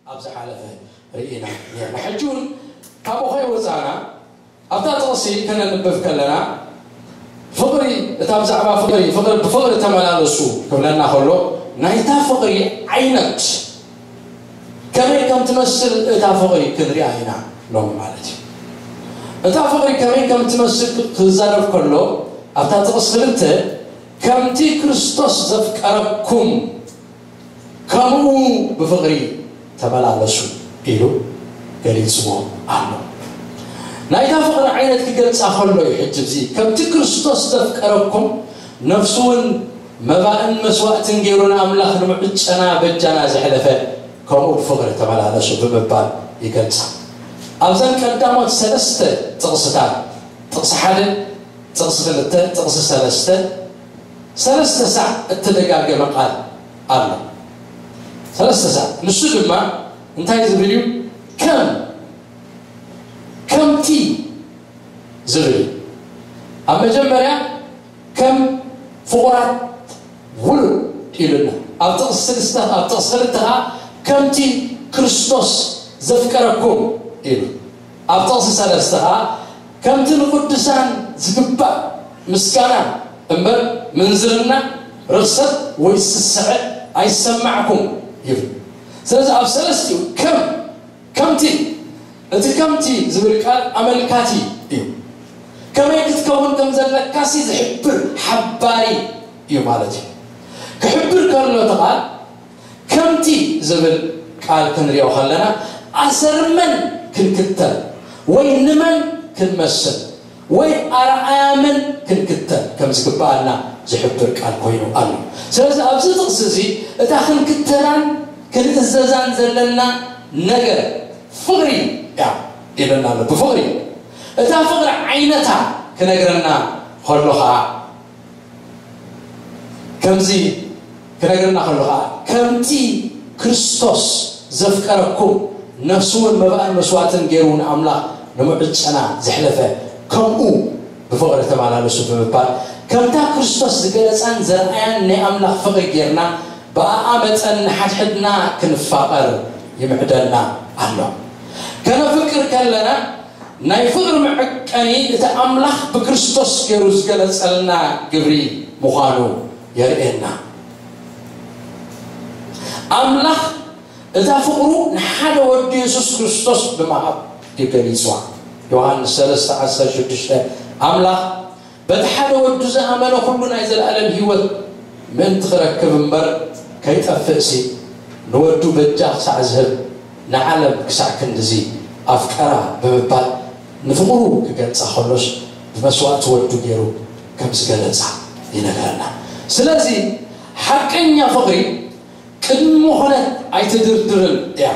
ኣብ ዝሓለፈ ርኢና ነርና። ሕጂ እውን ካብኡ ከይወፃና ኣብታ ጥቕሲ ከነንብብ ከለና ፍቕሪ፣ እታ ብዛዕባ ፍቕሪ፣ ፍቕሪ፣ ብፍቕሪ ተመላለሱ ክብለና ከሎ ናይታ ፍቕሪ ዓይነት ከመይ ከም ትመስል እታ ፍቕሪ ክንሪኣ ኢና ሎሚ ማለት እዩ። እታ ፍቕሪ ከመይ ከም ትመስል ክዛረብ ከሎ ኣብታ ጥቕሲ ክልተ ከምቲ ክርስቶስ ዘፍቀረኩም ከምኡ ብፍቕሪ ተመላለሱ ኢሉ ገሊጽዎ ኣሎ። ናይታ ፍቕሪ ዓይነት ክገልጻ ከሎ እዩ ሕጂ እዚ ከምቲ ክርስቶስ ዘፍቀረኩም ነፍሱ እውን መባእን መስዋእትን ገይሩ ንኣምላኽ ንምዕጨና በጃና ዘሕለፈ ከምኡ ብፍቕሪ ተመላለሱ ብምባል ይገልጻ። ኣብዘን ቀዳሞት ሰለስተ ጥቕስታት ጥቕሲ ሓደ ጥቕሲ ክልተ ጥቕሲ ሰለስተ ሰለስተ ሳዕ እተደጋገመ ቃል ኣሎ። ሰለስተ ሳዕ ንሱ ድማ እንታይ ዝብል እዩ? ከም ከምቲ ዝብል እዩ። ኣብ መጀመርያ ከም ፍቑራት ውሉድ ኢሉና። ኣብ ጥቕሲ ስልስተ ኣብ ጥቕሲ ክልተ ከዓ ከምቲ ክርስቶስ ዘፍቀረኩም ኢሉ። ኣብ ጥቕሲ ሰለስተ ከዓ ከምቲ ንቅዱሳን ዝግባእ ምስጋና እምበር ምንዝርና ርኽሰት ወይ ስስዐ ኣይሰማዕኩም ይብል። ስለዚ ኣብ ሰለስቲኡ ከም ከምቲ እቲ ከምቲ ዝብል ቃል ኣመልካቲ እዩ። ከመይ ክትከውን ከም ዘለካሲ ዝሕብር ሓባሪ እዩ ማለት እዩ። ክሕብር ከሎ እቲ ቃል ከምቲ ዝብል ቃል ክንሪኦ ከለና ኣሰር መን ክንክተል ወይ ንመን ክንመስል ወይ ኣርኣያ መን ክንክተል ከም ዝግበኣና ዝሕብር ቃል ኮይኑ ኣሎ። ስለዚ ኣብዚ ጥቕሲ እዚ እታ ክንክተላን ክንእዘዛን ዘለና ነገር ፍቕሪ እያ ኢለና ኣሎ። ብፍቕሪ እታ ፍቕሪ ዓይነታ ክነግረና ከሎ ኸዓ ከምዚ ክነግረና ከሎ ኸዓ ከምቲ ክርስቶስ ዘፍቀረኩም ነፍሱ እውን መባእን መስዋእትን ገይሩ ንኣምላኽ ንምዕጨና ዘሕለፈ ከምኡ ብፍቕሪ ተመላለሱ ብምባል ከምታ ክርስቶስ ዝገለጻን ዘርኣያን ናይ ኣምላኽ ፍቕሪ ጌርና ብኣኣ መጠን ንሓድሕድና ክንፋቐር ይምዕደልና ኣሎ። ከነፍቅር ከለና ናይ ፍቕሪ መዐቀኒ እቲ ኣምላኽ ብክርስቶስ ገይሩ ዝገለጸልና ግብሪ ምዃኑ የርእየና። ኣምላኽ እታ ፍቕሩ ንሓደ ወዱ የሱስ ክርስቶስ ብምሃብ እዩ ገሊጽዋ። ዮሃንስ ሰለስተ ዓሰርተ ሽዱሽተ ኣምላኽ በቲ ሓደ ወዱ ዝኣመነ ኩሉ ናይ ዘለኣለም ህይወት ምእንቲ ክረክብ እምበር ከይጠፍእሲ ንወዱ በጃ ክሳዕ ዝህብ ንዓለም ክሳዕ ክንድዚ ኣፍቀራ ብምባል ንፍቕሩ ክገልጻ ከሎስ ብመስዋእቲ ወዱ ገይሩ ከም ዝገለጻ ይነግረና። ስለዚ ሓቀኛ ፍቕሪ ቅድሚ ኩነት ኣይትድርድርን እያ።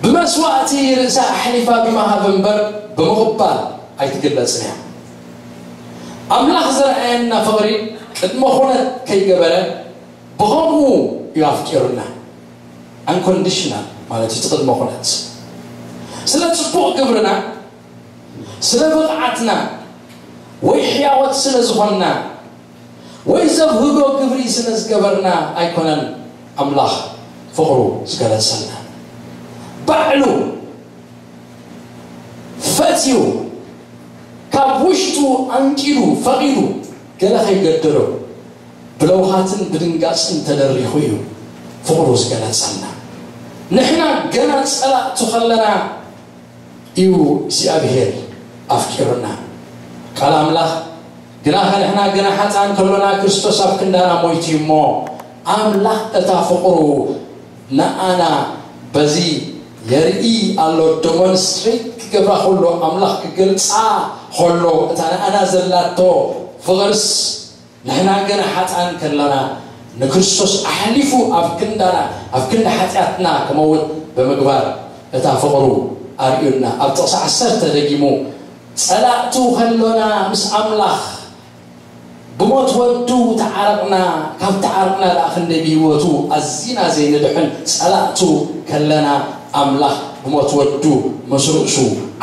ብመስዋእቲ ርእሳ ኣሕሊፋ ብምሃብ እምበር ብምቕባል ኣይትግለጽን እያ። ኣምላኽ ዘርኣየና ፍቕሪ ቅድመ ኩነት ከይገበረ ብኸምኡ እዩ ኣፍቂሩና። ኣንኮንዲሽናል ማለት እዩ፣ ቅድመ ኩነት። ስለ ጽቡቕ ግብርና፣ ስለ ብቕዓትና ወይ ሕያወት ስለ ዝኾንና ወይ ዘብህጎ ግብሪ ስለ ዝገበርና ኣይኮነን ኣምላኽ ፍቕሩ ዝገለጸልና። ባዕሉ ፈትዩ ካብ ውሽጡ ኣንቂዱ ፈቒዱ ገለ ከይገደሎ ብለውሃትን ብድንጋጽን ተደሪኹ እዩ ፍቕሩ ዝገለጸልና። ንሕና ገና ጸላእቱ ከለና እዩ እግዚኣብሔር ኣፍቂሩና። ቃል ኣምላኽ ግናኸ ንሕና ገና ሓጥኣን ከሎና ክርስቶስ ኣብ ክንዳና ሞይቱ እዩ እሞ ኣምላኽ እታ ፍቕሩ ንኣና በዚ የርኢ ኣሎ። ደሞንስትሬት ክገብራ ከሎ ኣምላኽ ክገልጻ ከሎ እታ ንኣና ዘላቶ ፍቕርስ ንሕና ገና ሓጥኣን ከለና ንክርስቶስ ኣሕሊፉ ኣብ ክንዳና ኣብ ክንዲ ሓጢኣትና ክመውት ብምግባር እታ ፍቕሩ ኣርእዩና። ኣብ ጥቕሲ ዓሰርተ ደጊሙ ጸላእቱ ከሎና ምስ ኣምላኽ ብሞት ወዱ ተዓረቕና፣ ካብ ተዓረቕና ደኣ ክንደይ ብህይወቱ ኣዚና ዘይንድሕን ጸላእቱ ከለና ኣምላኽ ብሞት ወዱ ምስ ርእሱ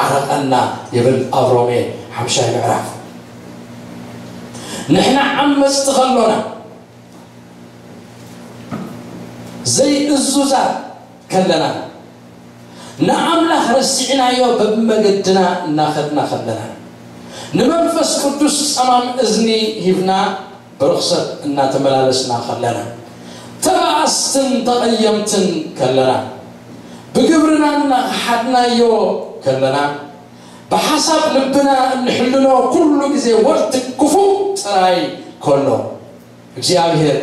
ዓረቐና ይብል ኣብ ሮሜ ሓምሻይ ምዕራፍ። ንሕና ዓመጽቲ ከሎና ዘይእዙዛት ከለና፣ ንኣምላኽ ረሲዕናዮ በብመገድና እናኸድና ከለና፣ ንመንፈስ ቅዱስ ጸማም እዝኒ ሂብና ብርኽሰት እናተመላለስና ከለና፣ ተባኣስትን ተቐየምትን ከለና፣ ብግብርና እናኸሓድናዮ ከለና፣ ብሓሳብ ልብና እንሕልኖ ኩሉ ግዜ ወርት ክፉእ ጥራይ ከሎ፣ እግዚኣብሔር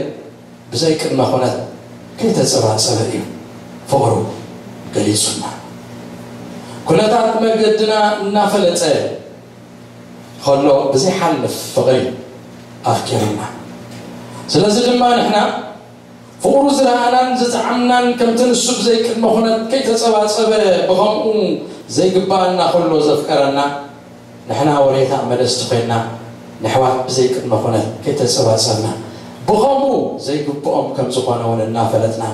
ብዘይ ቅድመ ኩነት ከይተጸባጸበ እዩ ፍቕሩ ገሊጹና። ኩነታት መገድና እናፈለጠ ከሎ ብዘይሓልፍ ፍቕሪ ኣፍቂሩና። ስለዚ ድማ ንሕና ፍቕሩ ዝረኣናን ዝጠዓምናን ከምቲ ንሱ ብዘይ ቅድመ ኩነት ከይተጸባጸበ ብኸምኡ ዘይግባኣና ከሎ ዘፍቀረና ንሕና ወሬታ መለስቲ ኮይና ንሕዋት ብዘይ ቅድመ ኩነት ከይተጸባጸብና ብኸምኡ ዘይግብኦም ከም ዝኾነ እውን እናፈለጥና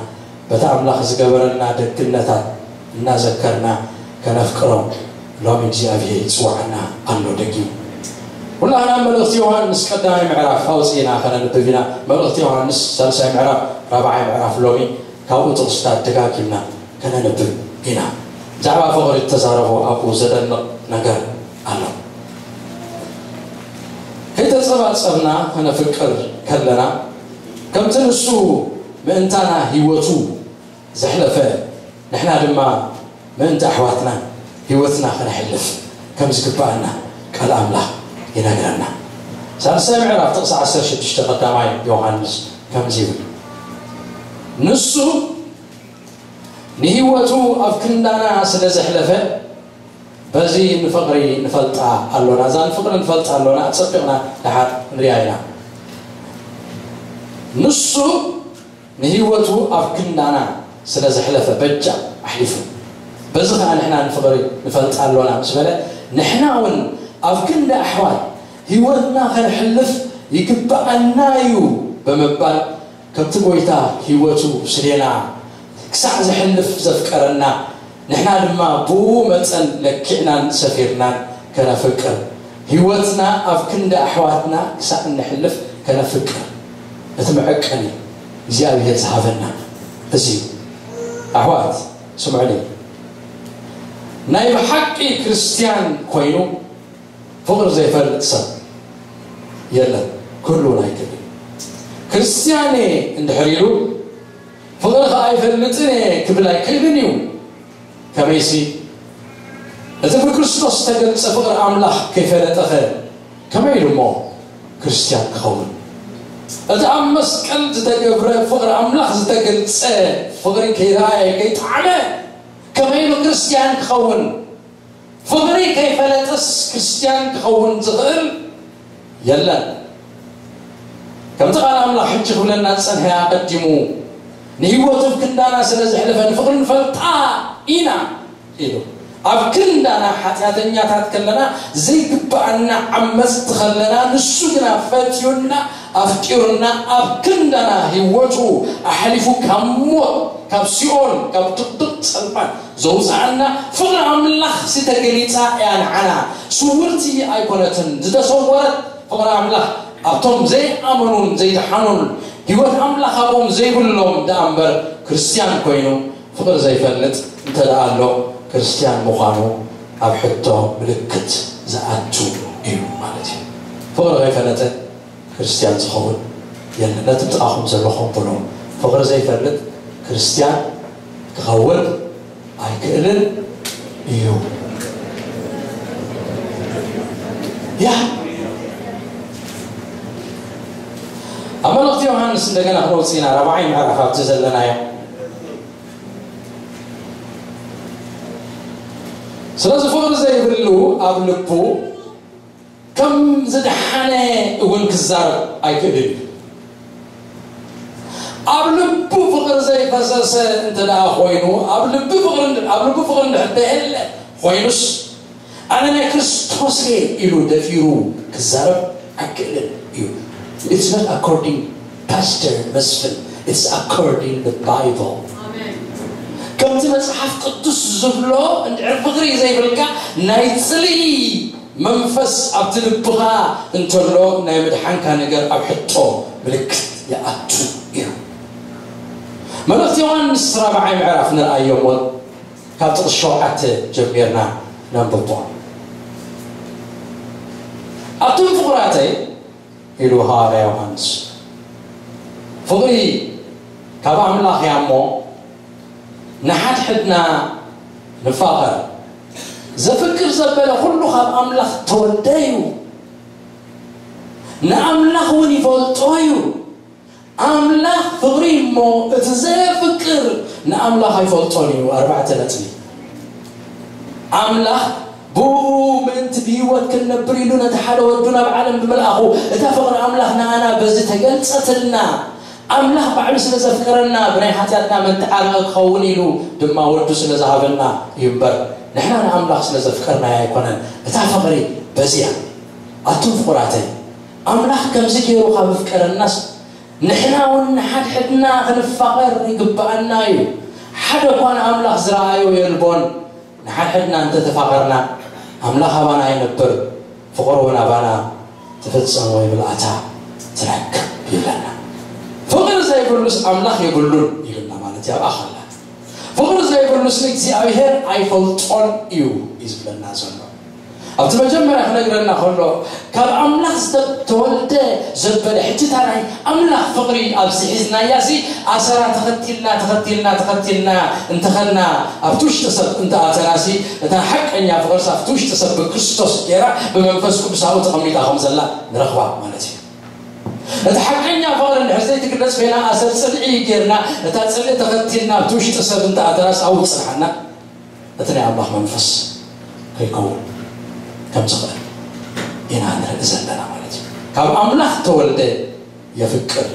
በቲ ኣምላኽ ዝገበረልና ደግነታት እናዘከርና ከነፍቅሮም ሎሚ እግዚኣብሔር ይጽዋዕና ኣሎ። ደጊም ኩላህና መልእኽቲ ዮሃንስ ቀዳማይ ምዕራፍ ኣውፅእና ከነንብብ ኢና። መልእኽቲ ዮሃንስ ሳልሳይ ምዕራፍ፣ ራብዓይ ምዕራፍ ሎሚ ካብኡ ጥቕስታት ደጋጊምና ከነንብብ ኢና። ብዛዕባ ፍቕሪ እተዛረቦ ኣብኡ ዘደንቕ ነገር ኣሎ። ከይተጸባጸብና ከነፍቅር ከለና ከምቲ ንሱ ምእንታና ህይወቱ ዘሕለፈ ንሕና ድማ ምእንቲ ኣሕዋትና ህይወትና ከነሕልፍ ከም ዝግባኣና ቃል ኣምላኽ ይነግረና። ሳልሳይ ምዕራፍ ጥቕሲ ዓሰርተ ሽዱሽተ ቀዳማይ ዮሃንስ ከምዚ ይብል፣ ንሱ ንህይወቱ ኣብ ክንዳና ስለ ዘሕለፈ በዚ ንፍቕሪ ንፈልጣ ኣሎና። እዛ ንፍቕሪ ንፈልጣ ኣሎና ጸቢቕና ደሓር ንሪኣ ኢና። ንሱ ንህይወቱ ኣብ ክንዳና ስለ ዘሕለፈ በጃ ኣሕሊፉ። በዚ ኸዓ ንሕና ንፍቕሪ ንፈልጣ ኣሎና ምስ በለ ንሕና እውን ኣብ ክንዲ ኣሕዋት ህይወትና ከነሕልፍ ይግብኣና እዩ ብምባል ከምቲ ጎይታ ህይወቱ ስሌና ክሳዕ ዘሕልፍ ዘፍቀረና ንሕና ድማ ብኡ መጠን ለኪዕናን ሰፊርናን ከነፍቅር፣ ህይወትና ኣብ ክንዲ ኣሕዋትና ክሳዕ እነሕልፍ ከነፍቅር፣ እቲ መዐቀኒ እግዚኣብሔር ዝሃበና እዚ እዩ። ኣሕዋት ስምዑኒ፣ ናይ ብሓቂ ክርስትያን ኮይኑ ፍቕሪ ዘይፈልጥ ሰብ የለን፣ ክህልውን ኣይክእልን። ክርስትያን እየ እንድሕር ኢሉ ፍቕሪ ኸዓ ኣይፈልጥን እየ ክብል ኣይክእልን እዩ። ከመይሲ እቲ ብክርስቶስ ዝተገልጸ ፍቕሪ ኣምላኽ ከይፈለጠኸ ከመይ ኢሉ እሞ ክርስትያን ክኸውን? እቲ ኣብ መስቀል ዝተገብረ ፍቕሪ ኣምላኽ ዝተገልጸ ፍቕሪ ከይረኣየ ከይጠዓመ ከመይ ኢሉ ክርስትያን ክኸውን? ፍቕሪ ከይፈለጠስ ክርስትያን ክኸውን ዝኽእል የለን። ከምቲ ቃል ኣምላኽ ሕጂ ክብለና ዝጸንሐ ኣቐዲሙ ንህይወቱ ኣብ ክንዳና ስለ ዘሕለፈ ንፍቕሪ ንፈልጣ ኢና ኢሉ። ኣብ ክንዳና ሓጢኣተኛታት ከለና ዘይግብኣና ዓመጽቲ ከለና ንሱ ግና ፈትዩና ኣፍቂሩና ኣብ ክንዳና ህይወቱ ኣሕሊፉ ካብ ሞት ካብ ሲኦል ካብ ድቕድቕ ጸልማት ዘውፅኣና ፍቕሪ ኣምላኽ ዝተገሊፃ እያ። ንዓና ስውርቲ ኣይኮነትን፣ ዝተሰወረት ፍቕሪ ኣምላኽ ኣብቶም ዘይኣመኑን ዘይደሓኑን ህይወት ኣምላኽ ኣብኦም ዘይብሎም ደኣ እምበር ክርስትያን ኮይኑ ፍቕሪ ዘይፈልጥ እንተ ደኣ ኣሎ ክርስትያን ምዃኑ ኣብ ሕቶ ምልክት ዝኣቱ እዩ ማለት እዩ። ፍቕሪ ከይፈለጠ ክርስትያን ዝኸውን የለን። ነቲ ጥቓኹም ዘሎ ከብሎ ፍቕሪ ዘይፈልጥ ክርስትያን ክኸውን ኣይክእልን እዩ። ያ ኣብ መልእኽቲ ዮሃንስ እንደገና ክንወፅእ ኢና ራብዓይ ምዕራፍ ኣብቲ ዘለናዮ። ስለዚ ፍቕሪ ዘይብሉ ኣብ ልቡ ከም ዝደሓነ እውን ክዛረብ ኣይክእልን እዩ። ኣብ ልቡ ፍቕሪ ዘይፈሰሰ እንተ ደኣ ኮይኑ ኣብ ልቢ ፍቕሪ እንድ- ኣብ ልቡ ፍቕሪ እንድሕር ደየለ ኮይኑስ ኣነ ናይ ክርስቶስ እየ ኢሉ ደፊሩ ክዛረብ ኣይክእልን እዩ። It's not according Pastor Mesfin, it's according the Bible. ከምቲ መጽሓፍ ቅዱስ ዝብሎ እንድሕር ፍቕሪ ዘይብልካ ናይ ጽልኢ መንፈስ ኣብቲ ልብኻ እንተሎ ናይ ምድሓንካ ነገር ኣብ ሕቶ ምልክት ይኣቱ እዩ። መልእኽቲ ዮሃንስ ራብዓይ ምዕራፍ ንርኣዮ እሞ፣ ካብ ጥቕሲ ሸውዓተ ጀሚርና ነንብቦ። ኣቱም ፍቑራተይ፣ ኢሉ ሃዋርያ ዮሃንስ፣ ፍቕሪ ካብ ኣምላኽ እያ እሞ፣ ንሓድሕድና ንፋቐር። ዘፍቅር ዘበለ ኩሉ ካብ ኣምላኽ ተወልደ እዩ፣ ንኣምላኽ እውን ይፈልጦ እዩ። ኣምላኽ ፍቕሪ እሞ፣ እቲ ዘየፍቅር ንኣምላኽ ኣይፈልጦን እዩ። ኣርባዕተ ነጥቢ። ኣምላኽ ብኡ ምእንቲ ብህይወት ክንነብር ኢሉ ነቲ ሓደ ወዱ ናብ ዓለም ብምልኣኹ፣ እታ ፍቕሪ ኣምላኽ ንኣና በዚ ተገልጸትልና። ኣምላኽ ባዕሉ ስለ ዘፍቀረና፣ ብናይ ሓጢኣትና መተዓረቒ ክኸውን ኢሉ ድማ ወዱ ስለ ዝሃበና እዩ እምበር፣ ንሕና ንኣምላኽ ስለ ዘፍቀርናዮ ኣይኮነን። እታ ፍቕሪ በዚ እያ። ኣቱም ፍቑራተይ፣ ኣምላኽ ከምዚ ገይሩ ካብ ኣፍቀረናስ፣ ንሕና እውን ንሓድሕድና ክንፋቐር ይግብኣና እዩ። ሓደ እኳ ንኣምላኽ ዝረኣዮ የልቦን። ንሓድሕድና እንተተፋቐርና፣ ኣምላኽ ኣባና ይነብር፣ ፍቕሩ እውን ኣባና ትፍጸም ወይ ብልኣታ ትረክብ ይብለና። ፍቕሪ ዘይብሉስ ኣምላኽ የብሉን ይብልና ማለት እዩ። ኣብኣ ኸላ፣ ፍቕሪ ዘይብሉስ ንእግዚኣብሔር ኣይፈልጦን እዩ እዩ ዝብለና ዘሎ። ኣብቲ መጀመርያ ክነግረና ከሎ፣ ካብ ኣምላኽ ዝተወልደ ዘበለ፣ ሕጂ እታ ናይ ኣምላኽ ፍቕሪ ኣብዚ ሒዝናያ፣ እዚ ኣሰራ ተኸቲልና፣ ተኸቲልና፣ ተኸቲልና እንተኸድና፣ ኣብቲ ውሽጢ ሰብ እንተኣተናሲ፣ እታ ሓቀኛ ፍቕርስ ኣብቲ ውሽጢ ሰብ ብክርስቶስ ገይራ ብመንፈስ ቅዱስ ኣብኡ ተቐሚጣ ከም ዘላ ንረኽባ ማለት እዩ። እቲ ሓቀኛ ፍቕሪ እንድሕር ዘይትግለጽ ኮይና፣ ኣሰር ጽልኢ ገይርና፣ እታ ጽልኢ ተኸቲልና ኣብቲ ውሽጢ ሰብ እንተኣተናስ ኣብኡ ትጽንሓና። እቲ ናይ ኣምላኽ መንፈስ ከይከውን ከም ዝኽእል ኢና ንርኢ ዘለና ማለት እዩ። ካብ ኣምላኽ ተወልደ የፍቅር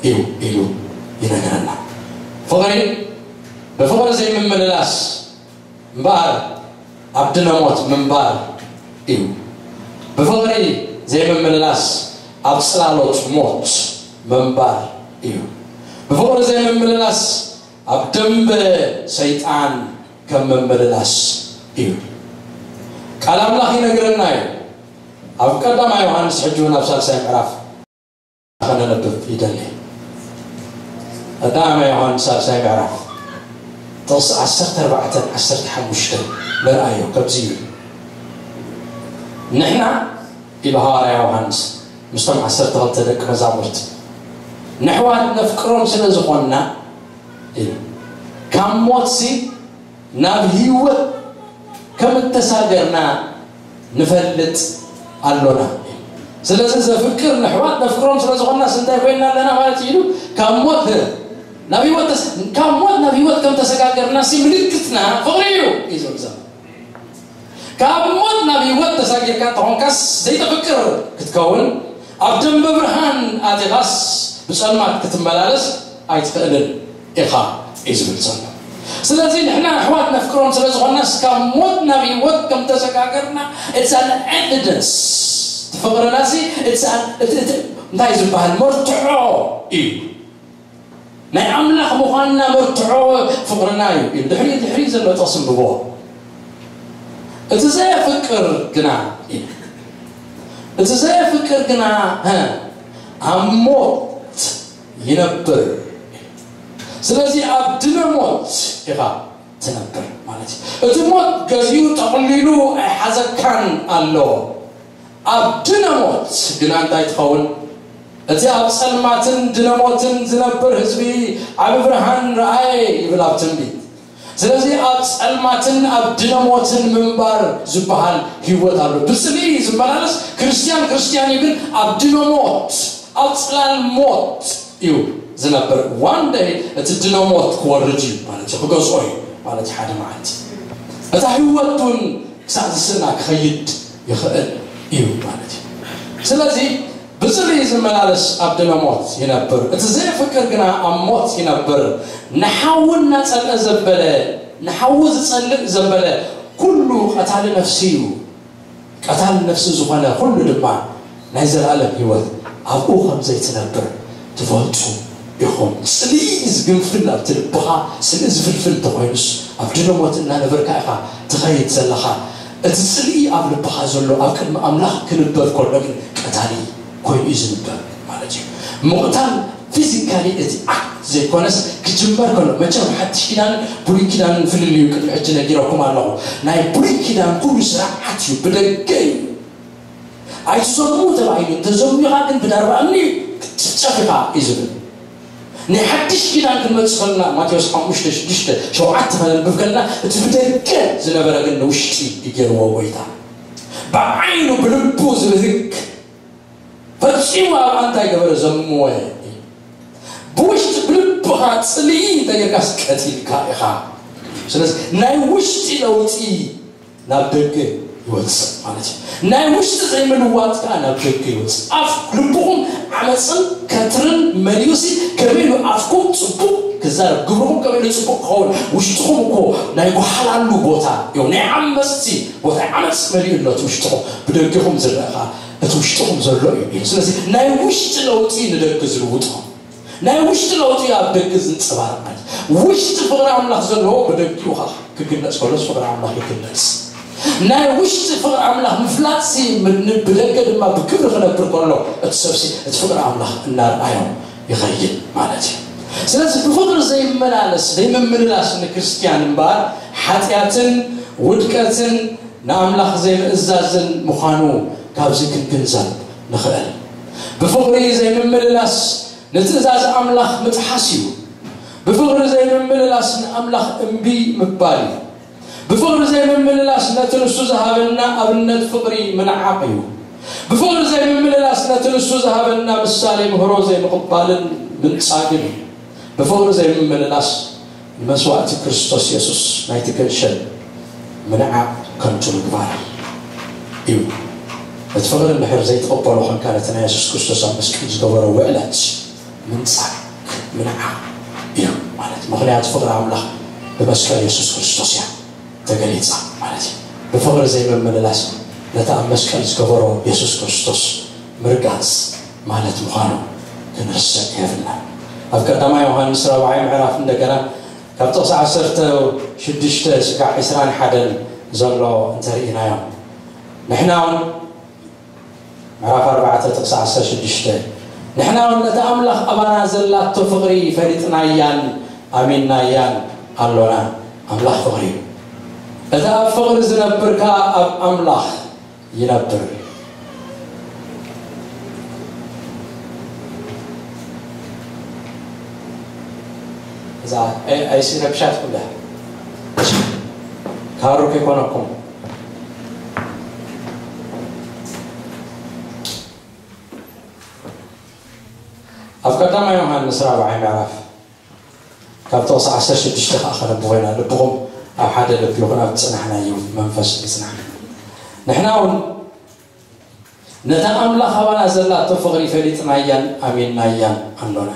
እዩ ኢሉ ይነግረና። ፍቕሪ ብፍቕሪ ዘይምምልላስ እምበኣር ኣብ ድነ ሞት ምንባር እዩ። ብፍቕሪ ዘይምምልላስ ኣብ ጽላሎት ሞት ምንባር እዩ። ብፍቕሪ ዘይምምልላስ ኣብ ደንበ ሰይጣን ከም ምምልላስ እዩ። ቃል ኣምላኽ ይነግረና እዩ። ኣብ ቀዳማይ ዮሃንስ ሕጂ እውን ኣብ ሳልሳይ ምዕራፍ ከነነብብ ይደሊ። ቀዳማይ ዮሃንስ ሳልሳይ ምዕራፍ ጥቕሲ ዓሰርተ ኣርባዕተን ዓሰርተ ሓሙሽተን ንርኣዮ፣ ከምዚ እዩ። ንሕና፣ ኢሉ ሃዋርያ ዮሃንስ ምስቶም ዓሰርተ ክልተ ደቂ መዛሙርቲ፣ ንሕዋት ነፍቅሮም ስለ ዝኾንና፣ ኢሉ፣ ካብ ሞትሲ ናብ ህይወት ከም እተሳገርና ንፈልጥ ኣሎና። ስለዚ ዘፍቅር ንሕዋት ነፍቅሮም ስለ ዝኾንና እንታይ ኮይንና ኣለና ማለት እዩ ኢሉ፣ ካብ ሞት ናብ ህይወት ተስ-፣ ካብ ሞት ናብ ህይወት ከም ተሰጋገርና ሲ ምልክትና ፍቕሪ እዩ እዩ ዝብል ዘሎ። ካብ ሞት ናብ ህይወት ተሳጊርካ እንተኾንካስ ዘይተፍቅር ክትከውን፣ ኣብ ደንበ ብርሃን ኣቲኻስ ብጸልማት ክትመላለስ ኣይትኽእልን ኢኻ እዩ ዝብል ዘሎ። ስለዚ ንሕና ኣሕዋት ነፍቅሮም ስለ ዝኾንናስ ካብ ሞት ናብ ህይወት ከም ተሰጋገርና it's an evidence። እቲ ፍቕርና ሲ it's an-፣ እቲ፣ እቲ እንታይ ዝበሃል መርትዖ እዩ። ናይ ኣምላኽ ምዃንና መርትዖ ፍቕርና እዩ። ድሕሪ፣ ድሕሪ ዘሎ ጥቕሲ እንብቦ። እቲ ዘየፍቅር ግና እዩ። እቲ ዘየፍቅር ግና፣ ሀ፣ ኣብ ሞት ይነብር። ስለዚ ኣብ ድነ ሞት ኢኻ ትነብር ማለት እዩ። እቲ ሞት ገዚኡ ጠቕሊሉ ኣይሓዘካን ኣሎ። ኣብ ድነ ሞት ግና እንታይ ትኸውን? እቲ ኣብ ጸልማትን ድነ ሞትን ዝነብር ህዝቢ ዓቢ ብርሃን ረኣየ ይብል ኣብ ትንቢት። ስለዚ ኣብ ጸልማትን ኣብ ድነ ሞትን ምንባር ዝበሃል ህይወት ኣሎ። ብጽልኢ ዝመላለስ ክርስትያን ክርስትያን እዩ፣ ግን ኣብ ድነ ሞት፣ ኣብ ጽላል ሞት እዩ ዝነብር። ዋን ደይ እቲ ድነ ሞት ክወርድ እዩ ማለት እዩ፣ ክገዝኦ እዩ ማለት እዩ ሓደ መዓልቲ። እታ ህይወት እውን ክሳዕ ዝስእና ክኸይድ ይኽእል እዩ ማለት እዩ። ስለዚ ብጽልኢ ዝመላለስ ኣብ ድነ ሞት ይነብር፣ እቲ ዘየፍቅር ግና ኣብ ሞት ይነብር። ንሓዊ እናጸልአ ዘበለ፣ ንሓዊ ዝጸልእ ዘበለ ኩሉ ቀታሊ ነፍሲ እዩ። ቀታሊ ነፍሲ ዝኾነ ኩሉ ድማ ናይ ዘለኣለም ህይወት ኣብኡ ከም ዘይትነብር ትፈልጡ ኢኹም። ጽልኢ ዝግንፍል ኣብቲ ልብኻ፣ ጽልኢ ዝፍልፍል እንተኾይኑስ፣ ኣብ ድነ ሞት እናነበርካ ኢኻ ትኸይድ ዘለኻ። እቲ ጽልኢ ኣብ ልብኻ ዘሎ ኣብ ቅድሚ ኣምላኽ ክንበብ ከሎ ግን ቀታሊ ኮይኑ እዩ ዝንበብ ማለት እዩ። ምቕታል ፊዚካሊ እቲ ኣክት ዘይኮነስ ክጅመር ከሎ፣ መቸም ሓድሽ ኪዳን ብሉይ ኪዳን ፍልልዩ ቅድሚ ሕጂ ነጊረኩም ኣለኹ። ናይ ብሉይ ኪዳን ኩሉ ስርዓት እዩ፣ ብደገ እዩ። ኣይትሰሙ ተባሂሉ፣ እንተዘሚኻ ግን ብዳርባ እምኒ ክትጭፍጨፍ ኢኻ እዩ ዝብል። ናይ ሓድሽ ኪዳን ክንመጽእ ከለና፣ ማቴዎስ ሓሙሽተ ሽዱሽተ ሸውዓተ ከነንብብ ከለና፣ እቲ ብደገ ዝነበረ ግን ንውሽጢ ይገርዎ ጎይታ። ብዓይኑ ብልቡ ዝብህግ ፈጺሙ ኣብ ኣንታይ ገበረ ዘምወ። ብውሽጢ ብልብኻ ጽልኢ እንተጌርካስ ቀቲልካ ኢኻ። ስለዚ ናይ ውሽጢ ለውጢ ናብ ደገ ይወጽእ ማለት እዩ። ናይ ውሽጢ ዘይምልዋጥ ከዓ ናብ ደገ ይወጽእ። ኣፍ ልብኹም ዓመፅን ከትርን መሊዩሲ ከመይ ኢሉ ኣፍኩም ጽቡቕ ክዛረብ፣ ግብርኹም ከመይ ኢሉ ጽቡቕ ክኸውን። ውሽጥኹም እኮ ናይ ጓሓላሉ ቦታ እዩ፣ ናይ ዓመፅቲ ቦታ፣ ዓመፅ መሊኡ ኣሎ እቲ ውሽጥኹም። ብደገኹም ዝረአ ከዓ እቲ ውሽጥኹም ዘሎ እዩ። ስለዚ ናይ ውሽጢ ለውጢ ንደገ ዝልውጦ። ናይ ውሽጢ ለውጢ ኣብ ደገ ዝንጸባረቕ ማለት እዩ። ውሽጢ ፍቕሪ ኣምላኽ ዘለዎ ብደጊኡ ኸዓ ክግለጽ ከሎስ ፍቕሪ ኣምላኽ ይግለጽ። ናይ ውሽጢ ፍቕሪ ኣምላኽ ምፍላጥሲ ምን-፣ ብደገ ድማ ብክብሪ ክነብር ከሎ እቲ ሰብሲ እቲ ፍቕሪ ኣምላኽ እናርኣዮ ይኸይድ ማለት እዩ። ስለዚ ብፍቕሪ ዘይመላለስ፣ ዘይምምልላስ ንክርስትያን እምበኣር ሓጢኣትን ውድቀትን ንኣምላኽ ዘይምእዛዝን ምዃኑ ካብዚ ክንግንዘብ ንኽእል። ብፍቕሪ ዘይምምልላስ ንትእዛዝ ኣምላኽ ምጥሓስ እዩ። ብፍቕሪ ዘይምምልላስ ንኣምላኽ እምቢ ምባል እዩ። ብፍቕሪ ዘይምምልላስ ነቲ ንሱ ዝሃበና ኣብነት ፍቕሪ ምንዓቕ እዩ። ብፍቕሪ ዘይምምልላስ ነቲ ንሱ ዝሃበና ምሳሌ ምህሮ ዘይምቕባልን ምንጻግን እዩ። ብፍቕሪ ዘይምምልላስ ንመስዋእቲ ክርስቶስ የሱስ ናይቲ ገንሸል ምንዓቕ ከንቱ ምግባር እዩ። እቲ ፍቕሪ እንድሕር ዘይትቕበሎ ኾንካ፣ ነቲ ናይ የሱስ ክርስቶስ ኣብ መስቀል ዝገበሮ ውዕለት ምንጻግ፣ ምንዓቕ እዩ ማለት። ምኽንያቱ ፍቕሪ ኣምላኽ ብመስቀል የሱስ ክርስቶስ እያ ተገሊጻ ማለት እዩ። ብፍቕሪ ዘይምምልላስ ነቲ ኣብ መስቀል ዝገበሮ የሱስ ክርስቶስ ምርጋጽ ማለት ምዃኑ ክንርስዕ የብልናን። ኣብ ቀዳማይ ዮሃንስ ራብዓይ ምዕራፍ እንደገና ካብ ጥቕሲ ዓሰርተ ሽዱሽተ ስጋዕ ዕስራን ሓደን ዘሎ እንተርኢናዮ፣ ንሕና እውን፣ ምዕራፍ ኣርባዕተ ጥቕሲ ዓሰርተ ሽዱሽተ፣ ንሕና እውን ነቲ ኣምላኽ ኣባና ዘላቶ ፍቕሪ ፈሊጥናያን ኣሚንናያን ኣሎና። ኣምላኽ ፍቕሪ እዩ። እቲ ኣብ ፍቕሪ ዝነብር ከኣ ኣብ ኣምላኽ ይነብር። እዛ ኣይ-፣ ኣይሲ ረብሻት ኩላ ካሩ ከይኮነኩም። ኣብ ቀዳማይ ዮሃንስ ራብዓይ ምዕራፍ ካብ ጥቕሲ ዓሰርተ ሽዱሽተ ከዓ ከነብቦ ኢና። ልብኹም ኣብ ሓደ ልቢ ይኹን፣ ኣብ ዝጽናሕናዮ መንፈስ ንጽናሕ። ንሕና እውን ነታ ኣምላኽ ኣባና ዘላቶ ፍቕሪ ፈሊጥናያን ኣሚንናያን ኣሎና።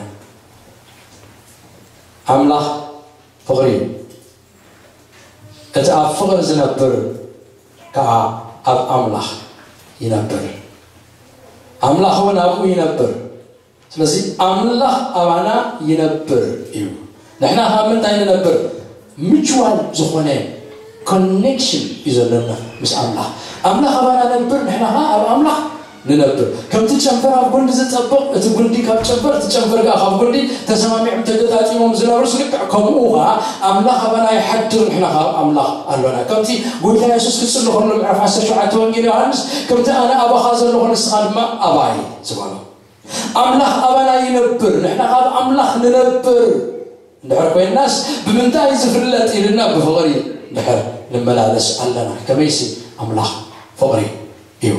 ኣምላኽ ፍቕሪ እዩ። እቲ ኣብ ፍቕሪ ዝነብር ከኣ ኣብ ኣምላኽ ይነብር፣ ኣምላኽ እውን ኣብኡ ይነብር። ስለዚ ኣምላኽ ኣባና ይነብር እዩ። ንሕና ካብ ምንታይ ንነብር? ምችዋል ዝኾነ ኮኔክሽን እዩ ዘለና ምስ ኣምላኽ። ኣምላኽ ኣባና ነብር፣ ንሕና ኸዓ ኣብ ኣምላኽ ንነብር። ከምቲ ጨንፈር ኣብ ጉንዲ ዝጠብቕ፣ እቲ ጉንዲ ካብ ጨንፈር፣ እቲ ጨንፈር ከኣ ካብ ጉንዲ ተሰማሚዖም ተገጣጢሞም ዝነብሩስ፣ ልክዕ ከምኡ ኸዓ ኣምላኽ ኣባና ይሓድር፣ ንሕና ኸዓ ኣብ ኣምላኽ ኣሎና። ከምቲ ጎይታ የሱስ ክጽሊ ከሎ ምዕራፍ ዓሰርተ ሸውዓተ ወንጌል ዮሃንስ፣ ከምቲ ኣነ ኣባኻ ዘለኹ ንስኻ ድማ ኣባይ ዝበሎ። ኣምላኽ ኣባና ይነብር፣ ንሕና ካብ ኣምላኽ ንነብር እንድሕር ኮይንናስ፣ ብምንታይ ዝፍለጥ ኢልና፣ ብፍቕሪ እንድሕር ንመላለስ ኣለና። ከመይሲ ኣምላኽ ፍቕሪ እዩ።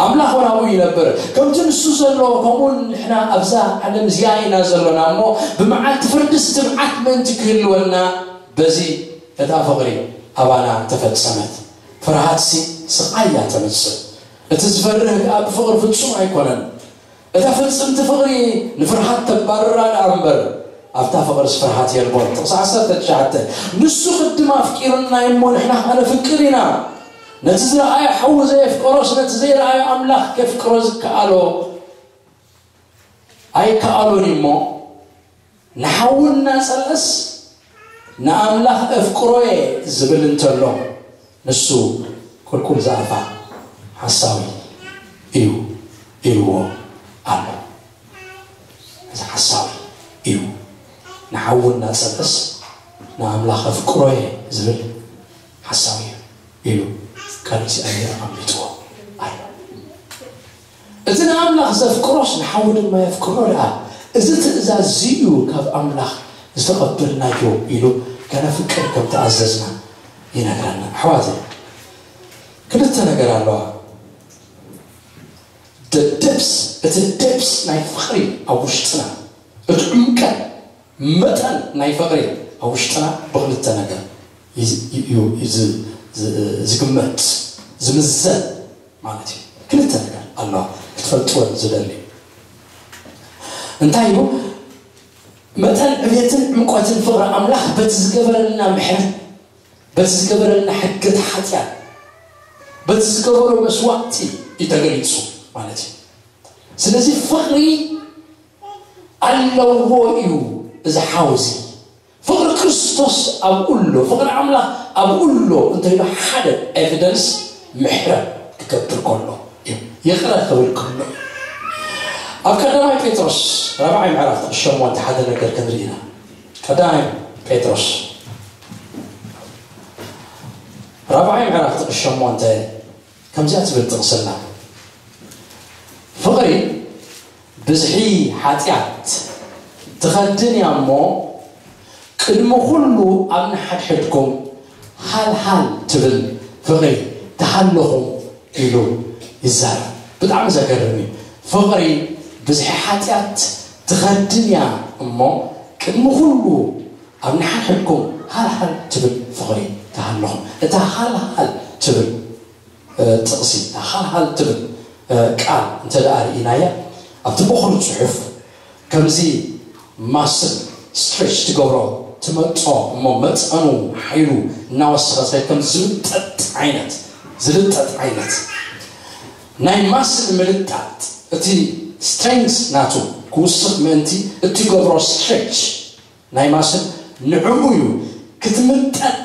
ኣምላኽ እውን ኣብኡ ይነብር። ከምቲ ንሱ ዘሎ፣ ከምኡ ንሕና ኣብዛ ዓለም እዚኣ ኢና ዘሎና እሞ፣ ብመዓልቲ ፍርድስ ትብዓት ምእንቲ ክህልወና፣ በዚ እታ ፍቕሪ ኣባና ተፈጸመት። ፍርሃትሲ ስቓይ እያ ተምጽእ። እቲ ዝፈርህ ከኣ ብፍቕሪ ፍጹም ኣይኮነን። እታ ፍጽምቲ ፍቕሪ ንፍርሃት ተባርራ ደኣ እምበር፣ ኣብታ ፍቕርስ ፍርሃት የልቦን። ጥቕሲ ዓሰርተ ትሽዓተ፣ ንሱ ቅድም ኣፍቂሩና እሞ ንሕና ከኣ ነፍቅር ኢና። ነቲ ዝረኣዮ ሓዉ ዘየፍቀሮስ ነቲ ዘይረኣዮ ኣምላኽ ከፍቅሮ ዝከኣሎ ኣይከኣሎን እሞ፣ ንሓዉ እናጸልአስ ንኣምላኽ እፍቅሮ'የ ዝብል እንተሎ፣ ንሱ ቁልቁል ዝኣፋ ሓሳዊ እዩ ኢልዎ ኣሎ። እዚ ሓሳዊ እዩ። ንሓዉ እናጸልአስ ንኣምላኽ ኣፍቅሮ እየ ዝብል ሓሳዊ እዩ ኢሉ ቃል እግዚኣብሔር ኣቐሚጥዎ ኣሎ። እቲ ንኣምላኽ ዘፍቅሮስ ንሓዉ ድማ የፍቅሮ ደኣ። እዚ ትእዛዝ እዚ እዩ ካብ ኣምላኽ ዝተቐበልናዮ ኢሉ ከነፍቅር ከም ተኣዘዝና ይነግረና። ኣሕዋት፣ ክልተ ነገር ኣለዋ። ደደብስ እቲ ደብስ ናይ ፍቕሪ ኣብ ውሽጥና፣ እቲ ዕምቀት መጠን ናይ ፍቕሪ ኣብ ውሽጥና ብክልተ ነገር እዩ ዝግመት፣ ዝምዘን ማለት እዩ። ክልተ ነገር ኣለዋ ክትፈልጥወን ዝደሊ። እንታይ እዩ? መጠን ዕብየትን ዕምቆትን ፍቕሪ ኣምላኽ በቲ ዝገበረልና ምሕረት፣ በቲ ዝገበረልና ሕገት ሓጢኣት፣ በቲ ዝገበሮ መስዋዕቲ እዩ ተገሊጹ ማለት እዩ። ስለዚ ፍቕሪ ኣለዎ እዩ እዚ ሓውዚ። ፍቕሪ ክርስቶስ ኣብኡ ኣሎ፣ ፍቕሪ ኣምላኽ ኣብኡ ኣሎ እንተኢሉ ሓደ ኤቪደንስ ምሕረት ክገብር ከሎ እዩ፣ ይቕረ ክብል ከሎ እዩ። ኣብ ቀዳማይ ጴጥሮስ ራብዓይ ምዕራፍ ጥቕስ ሸሞንተ ሓደ ነገር ክንርኢ ኢና። ቀዳማይ ጴጥሮስ ራብዓይ ምዕራፍ ጥቕስ ሸሞንተ ከምዚኣ ትብል ጥቕስና፣ ፍቕሪ ብዝሒ ሓጢኣት ትኸድን እያ እሞ፣ ቅድሚ ኩሉ ኣብ ንሓድሕድኩም ሃልሃል ትብል ፍቕሪ ተሃለኹም ኢሉ ይዛረብ። ብጣዕሚ ዘገርም እዩ። ፍቕሪ ብዝሒ ሓጢኣት ትኸድን እያ እሞ፣ ቅድሚ ኩሉ ኣብ ንሓድሕድኩም ሃልሃል ትብል ፍቕሪ ተሃለኹም። እታ ሃልሃል ትብል ጥቕሲ፣ እታ ሃልሃል ትብል ቃል እንተ ደኣ ርኢናያ፣ ኣብቲ ቦኽሪ ጽሑፍ ከምዚ ማስል ስትሬች ትገብሮ፣ ትመጦ እሞ መጠኑ ሓይሉ እናወሰኸ ዝኸይድ ከም ዝልጠጥ ዓይነት፣ ዝልጠጥ ዓይነት ናይ ማስል ምልጣጥ፣ እቲ ስትሬንግስ ናቱ ክውስኽ ምእንቲ እትገብሮ ስትሬች ናይ ማስል ንዕኡ እዩ ክትምጠጥ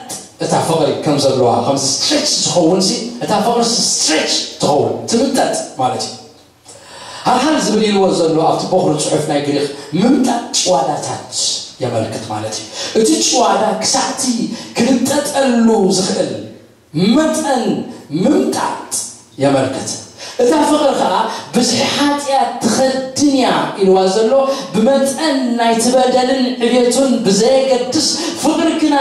እታ ፍቕሪ ከም ዘለዋ፣ ከምዚ ስትሬች ዝኸውን ሲ እታ ፍቕሪ ስትሬች ትኸውን፣ ትምጠጥ ማለት እዩ። ሃልሃል ዝብል ኢልዎ ዘሎ ኣብቲ ቦኽሪ ጽሑፍ ናይ ግሪኽ ምምጣጥ ጭዋዳታት የመልክት ማለት እዩ። እቲ ጭዋዳ ክሳዕቲ ክልጠጠሉ ዝኽእል መጠን ምምጣጥ የመልክት። እታ ፍቕሪ ኸኣ ብዝሒ ሓጢኣት ትኸድን እያ ኢልዋ ዘሎ፣ ብመጠን ናይቲ በደልን ዕብየቱን ብዘየገድስ፣ ፍቕሪ ግና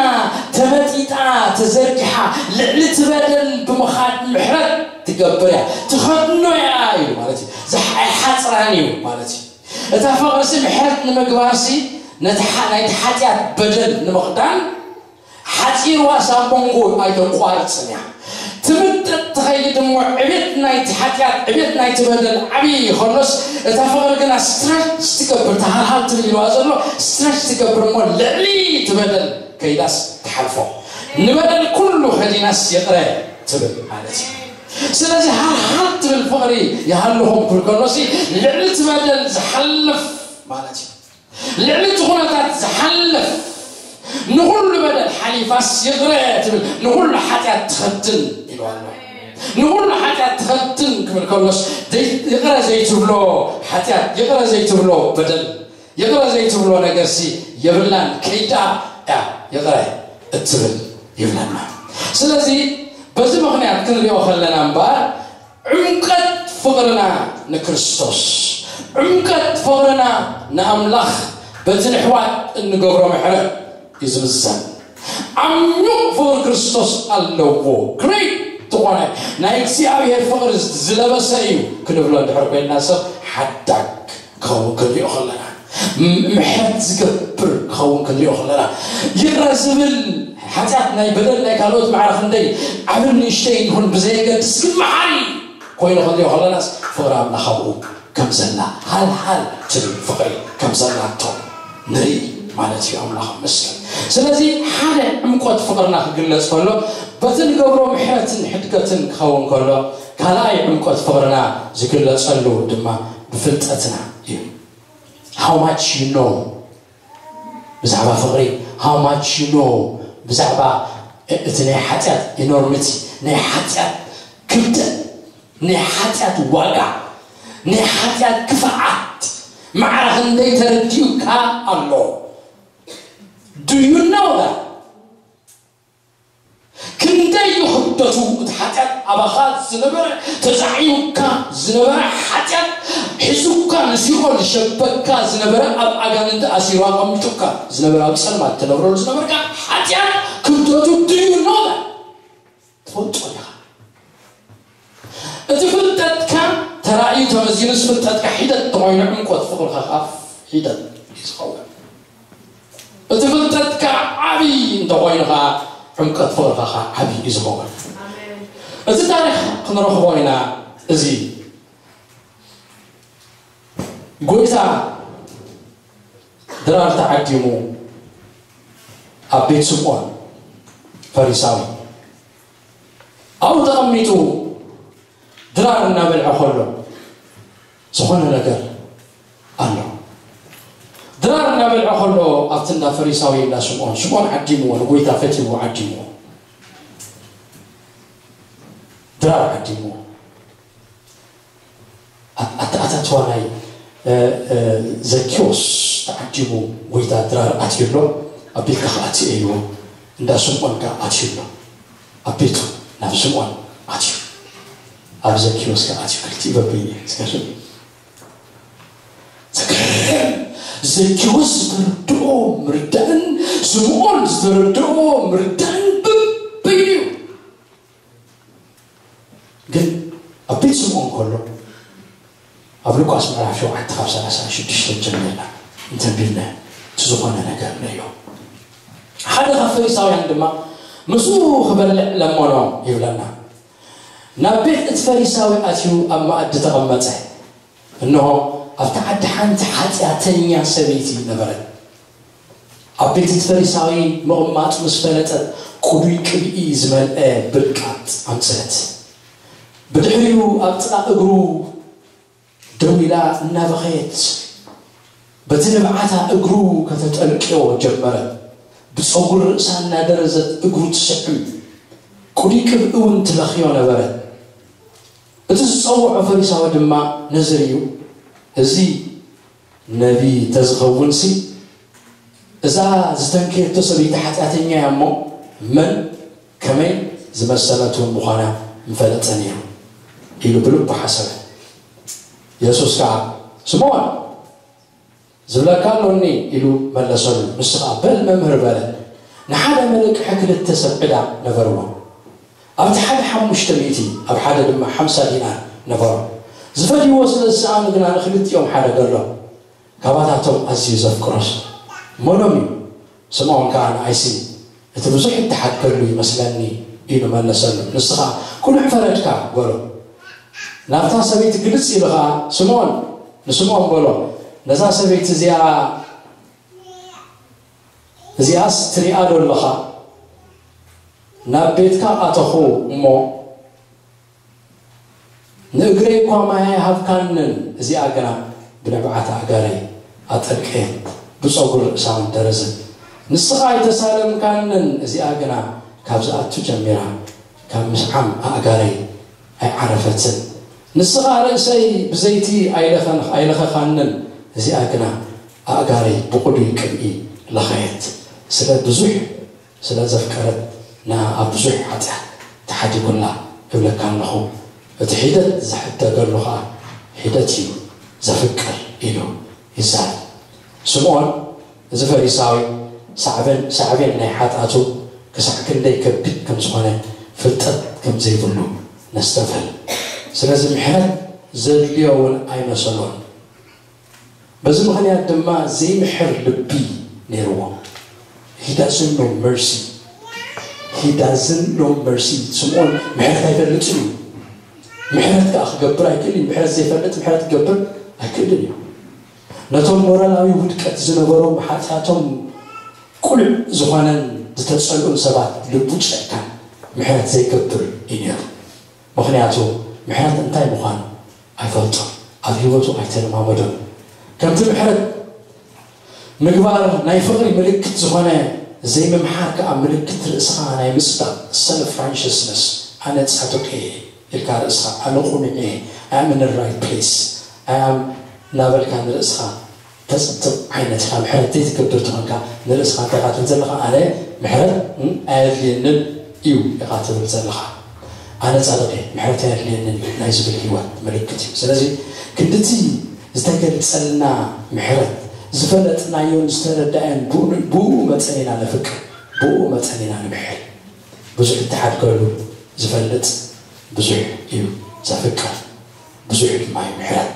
ተመጢጣ ተዘርጊሓ ልዕሊ እቲ በደል ብምኻድ ምሕረት ትገብር እያ፣ ትኸድኖ እያ ኢሉ ማለት እዩ። ዝሓ-፣ ኣይሓጽራን እዩ ማለት እዩ። እታ ፍቕርሲ ምሕረት ንምግባርሲ ነቲ ሓ-፣ ናይቲ ሓጢኣት በደል ንምኽዳን ሓጺርዋ ሳብ መንጎ ኣይተቋርጽን እያ። ትምጥጥ ትኸይድ እሞ ዕቤት ናይቲ ሓጢኣት፣ ዕቤት ናይቲ በደል ዓብዪ ከሎስ እታ ፍቕሪ ግና ስትረች ትገብር፣ ተሃልሃል ትብል ኢልዋ ዘሎ ስትረች ትገብር እሞ ልዕሊ እቲ በደል ከይዳስ ትሓልፎ። ንበደል ኩሉ ከዲናስ ይቕረ ትብል ማለት እዩ። ስለዚ ሃልሃል ትብል ፍቕሪ ይሃልኹም ክብል ከሎሲ ልዕሊ እቲ በደል ዝሓልፍ ማለት እዩ። ልዕሊ እቲ ኩነታት ዝሓልፍ ንኹሉ በደል ሓሊፋስ ይቕረ ትብል፣ ንኹሉ ሓጢኣት ትኸድን ኢሉ ኣሎ። ንኹሉ ሓጢኣት ትኸድን ክብል ከሎስ ደይ-፣ ይቕረ ዘይትብሎ ሓጢኣት፣ ይቕረ ዘይትብሎ በደል፣ ይቕረ ዘይትብሎ ነገርሲ የብላን። ከይዳ እያ ይቕረ እትብል ይብለና። ስለዚ በዚ ምኽንያት ክንሪኦ ከለና እምበኣር ዕምቀት ፍቕርና ንክርስቶስ፣ ዕምቀት ፍቕርና ንኣምላኽ በቲ ንሕዋት እንገብሮ ምሕረት እዩ ዝምዘን። ዓሚቕ ፍቕሪ ክርስቶስ ኣለዎ። ግሬት ዝኾነ ናይ እግዚኣብሔር ፍቕሪ ዝለበሰ እዩ ክንብሎ እንድሕር ኮይንና ሰብ ሓዳግ ክኸውን ክንሪኦ ከለና፣ ም-፣ ምሕረት ዝገብር ክኸውን ክንሪኦ ከለና፣ ይቕረ ዝብል ሓጢኣት ናይ በደል ናይ ካልኦት ማዕረ ክንደይ ዓብን ንእሽተይ ይኹን ብዘየገድስ ግን መሓሪ ኮይኑ ክንሪኦ ከለናስ ፍቕሪ ኣምላኽ ኣብኡ ከም ዘላ፣ ሃልሃል ትብል ፍቕሪ ከም ዘላቶ ንርኢ ማለት እዩ። ኣምላኽ ይመስገን። ስለዚ ሓደ ዕምቆት ፍቕርና ክግለጽ ከሎ በቲ ንገብሮ ምሕረትን ሕድገትን ክኸውን ከሎ፣ ካልኣይ ዕምቆት ፍቕርና ዝግለጸሉ ድማ ብፍልጠትና እዩ። How much you know ብዛዕባ ፍቕሪ፣ how much you know ብዛዕባ እቲ ናይ ሓጢኣት ኢኖርሚቲ፣ ናይ ሓጢኣት ክብደት፣ ናይ ሓጢኣት ዋጋ፣ ናይ ሓጢኣት ክፍኣት ማዕረ ክንደይ ተረዲኡካ ኣሎ? Do you know that? ክንደይ እዩ ክብደቱ እቲ ሓጢኣት ኣባኻ ዝነበረ፣ ተዛዒምካ ዝነበረ ሓጢኣት፣ ሒዙካ ንሲኦል ዝሸበካ ዝነበረ፣ ኣብ ኣጋንንቲ ኣሲሩ ኣቐሚጡካ ዝነበረ፣ ኣብ ጸልማት ትነብረሉ ዝነበርካ ሓጢኣት ክብደቱ do you know that? ትፈልጦ ዲኻ? እቲ ፍልጠትካ ተራእዩ ተመዚኑስ ፍልጠትካ ሒደት ተኾይኑ ዕምቆት ፍቕርኻ ከኣ ሒደት እዩ ዝኸውን። እቲ ፍልጠትካ ዓብዪ እንተኾይኑ ከኣ ዕምቆት ፍቕርኻ ከኣ ዓብዪ እዩ ዝኸውን። እቲ ታሪኽ ክንረኽቦ ኢና። እዚ ጎይታ ድራር ተዓዲሙ ኣብ ቤት ስምዖን ፈሪሳዊ ኣብኡ ተቐሚጡ ድራር እናበልዐ ከሎ ዝኾነ ነገር ኣሎ። ድራር እናበልዐ ከሎ ኣብቲ እንዳ ፈሪሳዊ እንዳ ስምዖን፣ ስምዖን ዓዲምዎ፣ ንጎይታ ፈትይዎ ዓዲምዎ። ድራር ዓዲምዎ። ኣት- ኣት- ኣታትዋ ናይ እ፣ እ፣ ዘኪዎስ ተዓዲሙ ጎይታ ድራር ኣትዩሎ፣ ኣብ ቤትካ ክኣትየ ኢልዎ፣ እንዳ ስምዖን ከኣ ኣትዩሎ። ኣብ ቤቱ ናብ ስምዖን ኣትዩ፣ ኣብ ዘኪዎስ ከኣ ኣትዩ። ክልቲኡ በበይኑ እዩ። ዝገርም እዩ። ዝገርም። ዘኪዎስ ዝተረድኦ ምርዳእን ስምዖን ዝተረድኦ ምርዳእን በበይኑ እዩ። ግን ኣብ ቤት ስምዖን ከሎ ኣብ ሉቃስ ምዕራፍ ሸውዓተ ካብ ሰላሳ ሽዱሽተ ጀሚርና እንተንቢብና እቲ ዝኾነ ነገር ንሪኦ። ሓደ ካብ ፈሪሳውያን ድማ ምስኡ ክበልዕ ለመኖ ይብለና። ናብ ቤት እቲ ፈሪሳዊ ኣትዩ ኣብ መኣዲ ተቐመጠ። እንሆ ኣብቲ ዓዲ ሓንቲ ሓጢኣተኛ ሰበይቲ ነበረት። ኣብ ቤት እቲ ፈሪሳዊ ምቕማጡ ምስ ፈለጠት ቅዱይ ቅብኢ ዝመልአ ብልቃጥ ኣምጸት። ብድሕሪኡ ኣብ ጥቓ እግሩ ደው ኢላ እናበኸየት በቲ ንብዓታ እግሩ ከተጠልቅዮ ጀመረት። ብጸጉሪ ርእሳ እናደረዘት እግሩ ትስዕም፣ ቅዱይ ቅብኢ እውን ትለኽዮ ነበረት። እቲ ዝጸውዖ ፈሪሳዊ ድማ ነዚ ርእዩ፣ እዚ ነቢ ተዝኸውንሲ እዛ ዝተንከየቶ ሰበይቲ ሓጢኣተኛ እያ እሞ መን ከመይ ዝመሰለት እውን ምዃና ምፈለጠ ነይሩ ኢሉ ብልቡ ሓሰበ። የሱስ ከኣ ስምዖን ዝብለካ ኣሎኒ ኢሉ መለሰሉ። ንሱ ኸኣ በል መምህር በለ። ንሓደ መለቅሒ ክልተ ሰብ ዕዳ ነበርዎ። ኣብቲ ሓደ ሓሙሽተ ሚእቲ ኣብ ሓደ ድማ ሓምሳ ዲናር ነበሮ። ዝፈድይዎ ስለ ዝሰኣኑ ግና ንኽልቲኦም ሓደ ገሎም። ካባታቶም ኣዝዩ ዘፍቅሮስ መኖም እዩ? ስምዖን ከኣ ንኣይሲ እቲ ብዙሕ እተሓትከሉ ይመስለኒ ኢሉ መለሰሉ። ንሱ ኸኣ ቅኑዕ ፈረድካ በሎ። ናብታ ሰበይቲ ግልጽ ኢሉ ኸኣ ስምዖን ንስምዖን በሎ፣ ነዛ ሰበይቲ እዚኣ እዚኣስ ትሪኣ ዶ ኣለኻ? ናብ ቤትካ ኣተኹ እሞ ንእግረይ እኳ ማይ ኣይሃብካንን፣ እዚኣ ግና ብንብዓት ኣእጋረይ ኣጠልቀየት፣ ብጸጉሪ ርእሳ እውን ደረዘት። ንስኻ ኣይተሳለምካንን፣ እዚኣ ግና ካብ ዝኣቱ ጀሚራ ካብ ምስዓም ኣእጋረይ ኣይዓረፈትን። ንስኻ ርእሰይ ብዘይቲ ኣይለኸን- ኣይለኸኻንን፣ እዚኣ ግና ኣእጋረይ ብቕዱይ ቅብኢ ለኸየት። ስለ ብዙሕ ስለ ዘፍቀረት ንኣ ኣብ ብዙሕ ሓጢኣት ተሓዲጉላ እብለካ ኣለኹ። እቲ ሒደት ዝሕደገሉ ኸኣ ሒደት እዩ ዘፍቅር ኢሉ ይዛረብ። ስምዖን እዚ ፈሪሳዊ ሳዕቤን ሳዕቤን ናይ ሓጢኣቱ ክሳዕ ክንደይ ከቢድ ከም ዝኾነ ፍልጠት ከም ዘይብሉ ነስተብህል። ስለዚ ምሕረት ዘድልዮ እውን ኣይመሰሎን። በዚ ምኽንያት ድማ ዘይምሕር ልቢ ነይርዎ። He doesn't know mercy. He doesn't know mercy። ስምዖን ምሕረት ኣይፈልጥን እዩ። ምሕረት ከኣ ክገብር ኣይክእልን እዩ። ምሕረት ዘይፈልጥ ምሕረት ክገብር ኣይክእልን እዩ። ነቶም ሞራላዊ ውድቀት ዝነበሮም ሓጢኣቶም ቅሉዕ ዝኾነን ዝተጸልኡን ሰባት ልቡ ጨካን ምሕረት ዘይገብር እዩ ነይሩ። ምኽንያቱ ምሕረት እንታይ ምዃኑ ኣይፈልጦን፣ ኣብ ህይወቱ ኣይተለማመዶን። ከምቲ ምሕረት ምግባር ናይ ፍቕሪ ምልክት ዝኾነ ዘይምምሓር ከኣ ምልክት ርእስኻ ናይ ምጽዳቕ፣ ሰልፍ ራይቸስነስ፣ ኣነ ጻድቕ እየ ኢልካ ርእስኻ ኣነ ቁኑዕ እየ፣ I am in the right place፣ I am እናበልካ ንርእስኻ ተፅብፅብ ዓይነት ኢኻ። ምሕረት ዘይትገብር ተኾንካ ንርእስኻ እንታይ ኢኻ ትብል ዘለኻ? ኣነ ምሕረት፣ እም፣ ኣየድልየንን እዩ ኢኻ ትብል ዘለኻ። ኣነ ጻድቕ እየ፣ ምሕረት ኣየድልየንን እዩ ናይ ዝብል ህይወት ምልክት እዩ። ስለዚ ክንድቲ ዝተገልጸልና ምሕረት ዝፈለጥናዮን ዝተረዳእዮን ብኡ፣ ብኡ መጠን ኢና ነፍቅር፣ ብኡ መጠን ኢና ንምሕር። ብዙሕ እተሓድገሉ ዝፈልጥ ብዙሕ እዩ ዘፍቅር፣ ብዙሕ ድማ እዩ ምሕረት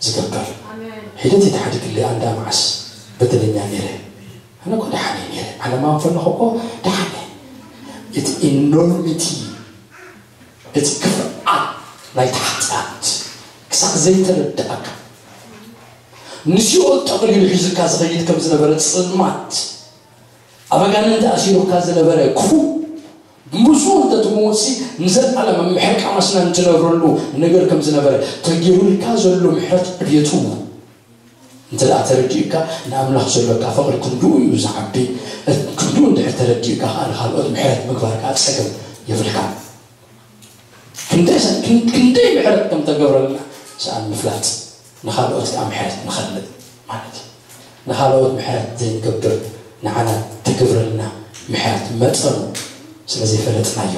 ዝገብር። ሒደት ይተሓድግሊ ኣንዳ መዓስ በደለኛ ነይረ። ኣነ እኮ ደሓን እየ ነይረ። ዓለማዊ ከለኹ እኮ ደሓን እየ። እቲ ኢኖርሚቲ፣ እቲ ክፍኣት ናይቲ ሓጢኣት ክሳዕ ዘይተረዳእካ፣ ንሲኦል ጠቕሊሉ ሒዙካ ዝኸይድ ከም ዝነበረ ጽልማት፣ ኣብ ኣጋንንቲ ኣሲሩካ ዝነበረ ክፉእ፣ ምስኡ እንተትመውጽ ንዘለኣለም ኣብ ምሕቃ ማስና እንትነብረሉ ነገር ከም ዝነበረ ተገይሩልካ ዘሎ ምሕረት ዕብየቱ እንተ ደኣ ተረዲእካ፣ ንኣምላኽ ዘሎካ ፍቕሪ ክንድኡ እዩ ዝዓቢ። ክንድኡ እንድሕር ተረዲእካ ከኣ ንኻልኦት ምሕረት ምግባር ከኣ ጸገም የብልካ። ክንደይ ሰ-፣ ክን-፣ ክንደይ ምሕረት ከም ተገብረልና ሰኣን ምፍላጥ፣ ንኻልኦት ከኣ ምሕረት ንኸልእ ማለት እዩ። ንኻልኦት ምሕረት ዘይንገብር፣ ንዓና ትገብረልና ምሕረት መጠኑ ስለ ዘይፈለጥናዮ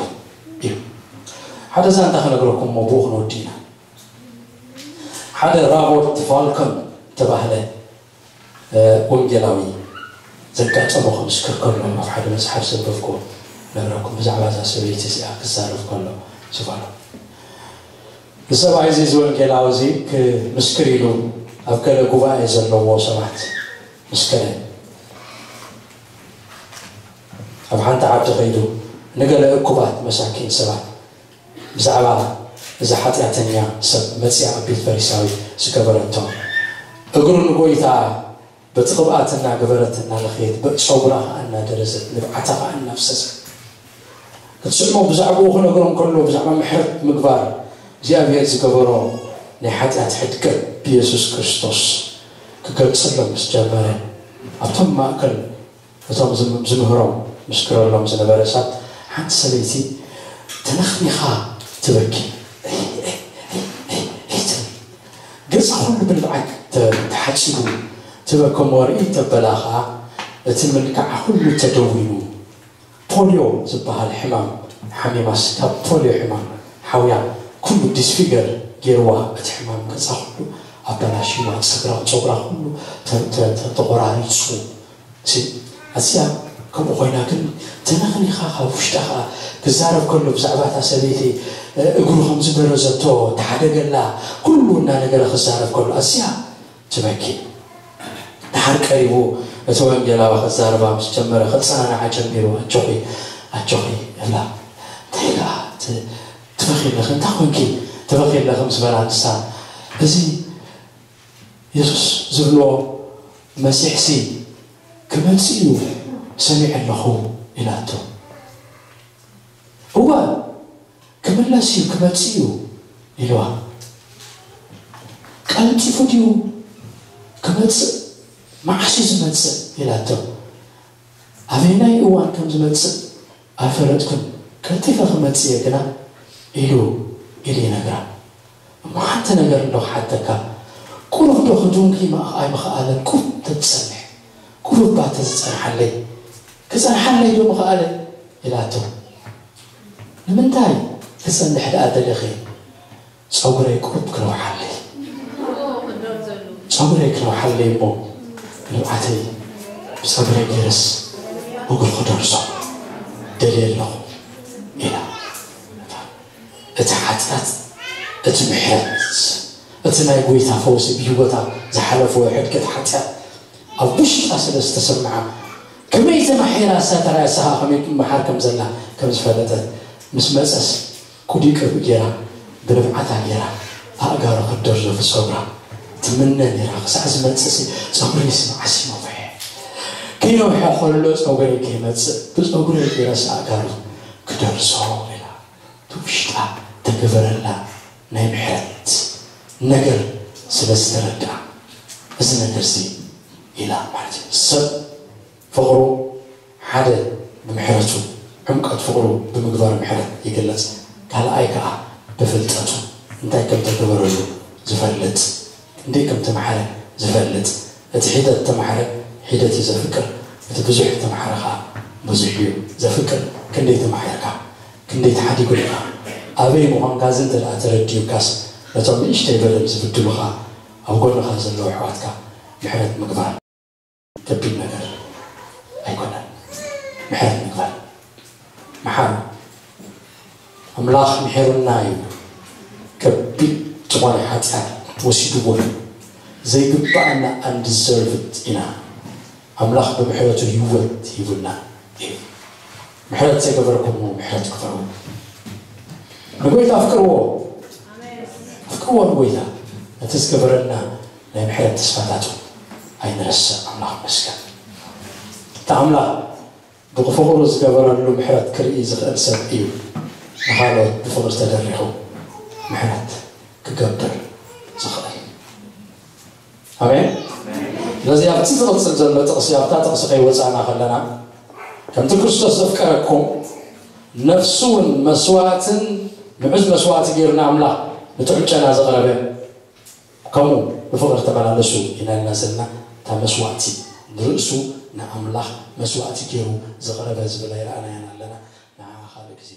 እዩ። ሓደ ዛንታ ክነግረኩም እሞ ብኡ ክንወዲ ኢና። ሓደ ራበርት ፋልኮን ተባህለ፣ እ፣ ወንጌላዊ ዘጋጠሞ ክምስክር ከሎ ኣብ ሓደ መጽሓፍ ዘንበብኩዎ ነግረኩም። ብዛዕባ እዛ ሰበይቲ እዚኣ ክዛረብ ከሎ ዝበሎ። ንሰብኣይ እዚ፣ እዚ ወንጌላዊ እዚ ክምስክር ኢሉ ኣብ ገለ ጉባኤ ዘለዎ ሰባት ምስ ከደ፣ ኣብ ሓንቲ ዓዲ ኸይዱ ንገለ እኩባት መሳኪን ሰባት ብዛዕባ እዚ ሓጢኣተኛ ሰብ መጺኣ ኣብ ቤት ፈሪሳዊ ዝገበረቶ፣ እግሩ ንጎይታ በቲ ቅብኣት እናገበረት እናለኸየት፣ በ-፣ ጸጉራ ኸኣ እናደረዘት፣ ንብዓታ ኸኣ እናፍሰሰ ክትስዕሞ ብዛዕባኡ ክነግሮም ከሎ፣ ብዛዕባ ምሕረት ምግባር እግዚኣብሔር ዝገበሮ ናይ ሓጢኣት ሕድገት ብየሱስ ክርስቶስ ክገልጸሎም ምስ ጀመረ፣ ኣብቶም ማእከል እቶም ዝም-፣ ዝምህሮም ምስክረሎም ዝነበረ እሳት፣ ሓንቲ ሰበይቲ ተነኽኒኻ ትበኪ። ትብል። ገጻ ኩሉ ብልብዓይ ተ-፣ ተሓጺቡ ትበከሞ ርእይ ተበላ ኸኣ፣ እቲ ምልክዓ ኩሉ ተደዊኑ። ፖልዮ ዝበሃል ሕማም ሓሚማስ፣ ካብ ፖልዮ ሕማም ሓውያ ኩሉ ዲስፊገር ገይርዋ። እቲ ሕማም ገጻ ኩሉ ኣበላሽዋ፣ ጸጉራ፣ ጸጉራ ኩሉ ተ-፣ ተ-፣ ተ-፣ ተቖራሪጹ። እሺ፣ ኣዚኣ ከምኡ ኮይና ግን ተነኽኒኻ ካብ ውሽጣ ኸኣ ክዛረብ ከሎ ብዛዕባ እታ ሰበይቲ፣ እ፣ እግሩ ከም ዝደረዘቶ ተሓደገላ ኩሉ እናነገረ ክዛረብ ከሎ ኣዚኣ ትበኪ። ደሓር ቀሪቡ እቲ ወንጌላዊ ክዛረባ ምስ ጀመረ ክጸናንዓ ጀሚሩ፣ ኣጆኺ፣ ኣጆኺ እብላ። እንታይ ደኣ ት-፣ ትበኺ ኣለኺ? እንታይ ኮንኪ ትበኺ ኣለኺ? ምስ በላ ንሳ፣ እዚ የሱስ ዝብሎ መሲሕሲ ክመጽእ እዩ ሰሚዐ ኣለኹ ኢላቶ። እወ ክምለስ እዩ ክመጽእ እዩ ኢልዋ። ቀልጢፉ ድዩ ክመጽእ? መዓስ እዩ ዝመጽእ ኢላቶ። ኣበየናይ እዋን ከም ዝመጽእ ኣይፈለጥኩን፣ ቀልጢፈ ክመጽእ እየ ግና ኢሉ፣ ኢሉ ይነግራ። እሞ ሓንቲ ነገር እንዶ ክሓተካ፣ ቁሩብ ዶ ክድንጉ ይም-፣ ኣይምኽኣለን? ቁሩብ ተትጸንሕ፣ ቁሩብ እባ ተዝጸንሓለይ፣ ክጸንሓለይ ዶ ምኽኣለ? ኢላቶ። ንምንታይ ክጸንሕ ደኣ ደሊኺ? ጸጉረይ ቁሩብ ክነውሓለይ። ጸጉረይ ክነውሓለይ እሞ ንብዓተይ ብጸጉረይ ገይረስ እግሩ ክደርሶ ደልየ ኣለኹ ኢላ። እቲ ሓጢኣት፣ እቲ ምሕረት፣ እቲ ናይ ጐይታ ፈውሲ ብህይወታ ዝሓለፈ ሕድገት ሓጢኣት ኣብ ውሽጣ ስለ ዝተሰምዓ፣ ከመይ ተማሒራ እሳ ተራእያ እሳ ኸኣ ከመይ ትመሓር ከም ዘላ ከም ዝፈለጠት ምስ መጸስ፣ ቁዲ ቅብእ ገይራ፣ ብንብዓታ ገይራ፣ ኣእጋሩ ክትደርዞ ብጸጉራ ትምነ ነይራ። ክሳዕ ዝመጽእሲ ጸጉረይሲ መዓስ ይነውሐ? ከይነውሐ ከሎ ጸጉረይ ከይመጽእ ብጸጉረይ ገይረስ ኣእጋሩ ክደርዞ ኢላ። እቲ ውሽጣ ተገበረላ ናይ ምሕረት ነገር ስለ ዝተረድኣ፣ እዚ ነገርሲ ኢላ ማለት እዩ። ሰብ ፍቕሩ ሓደ ብምሕረቱ፣ ዕምቀት ፍቕሩ ብምግባር ምሕረት ይግለጽ። ካልኣይ ከኣ ብፍልጠቱ እንታይ ከም ተገበረሉ ዝፈልጥ፣ ክንደይ ከም ተማሕረ ዝፈልጥ፣ እቲ ሒደት ተማሕረ ሒደት እዩ ዘፍቅር፣ እቲ ብዙሕ ተማሕረ ከዓ ብዙሕ እዩ ዘፍቅር። ክንደይ ተማሒርካ፣ ክንደይ ተሓዲጉልካ፣ ኣበይ ምዃንካ እዚ እንተ ደኣ ተረዲኡካስ፣ ነቶም ንእሽተይ በደል ዝብድሉኻ ኣብ ጎንኻ ዘለዉ ኣሕዋትካ ምሕረት ምግባር ከቢድ ነገር ኣይኮነን። ምሕረት ምግባር፣ ምሓሩ። ኣምላኽ ምሒሩና እዩ። ከቢድ ዝኾነ ሓጢኣት ወሲድዎ እዩ። ዘይግባኣና፣ undeserved ኢና። ኣምላኽ ብምሕረቱ ህይወት ሂቡና እዩ። ምሕረት ዘይገበርኩምዎ ምሕረት ግበሩ። ንጎይታ ኣፍቅርዎ። ኣፍቅርዎ ንጎይታ። ነቲ ዝገበረልና ናይ ምሕረት ተስፋታቱ ኣይንረስዕ። ኣምላኽ ይመስገን። እቲ ኣምላኽ ብፍቕሩ ዝገበረሉ ምሕረት ክርኢ ዝኽእል ሰብ እዩ ንኻልኦት ብፍቕሪ ተደሪኹ ምሕረት ክገብር ዝኽእል። ኣሜን። ስለዚ ኣብቲ ዝቕጽል ዘሎ ጥቕሲ፣ ኣብታ ጥቕሲ ከይወጻእና ከለና፣ ከምቲ ክርስቶስ ዘፍቀረኩም፣ ነፍሱ እውን መስዋእትን ምዑዝ መስዋእቲ ገይሩ ንኣምላኽ ንጥዑም ጨና ዘቕረበ፣ ከምኡ ብፍቕሪ ተመላለሱ ኢና ኢልና ዘለና። እታ መስዋእቲ ንርእሱ ንኣምላኽ መስዋእቲ ገይሩ ዘቕረበ ዝብል ኣይረኣናያን ኣለና። ንዓ ካልእ ግዜ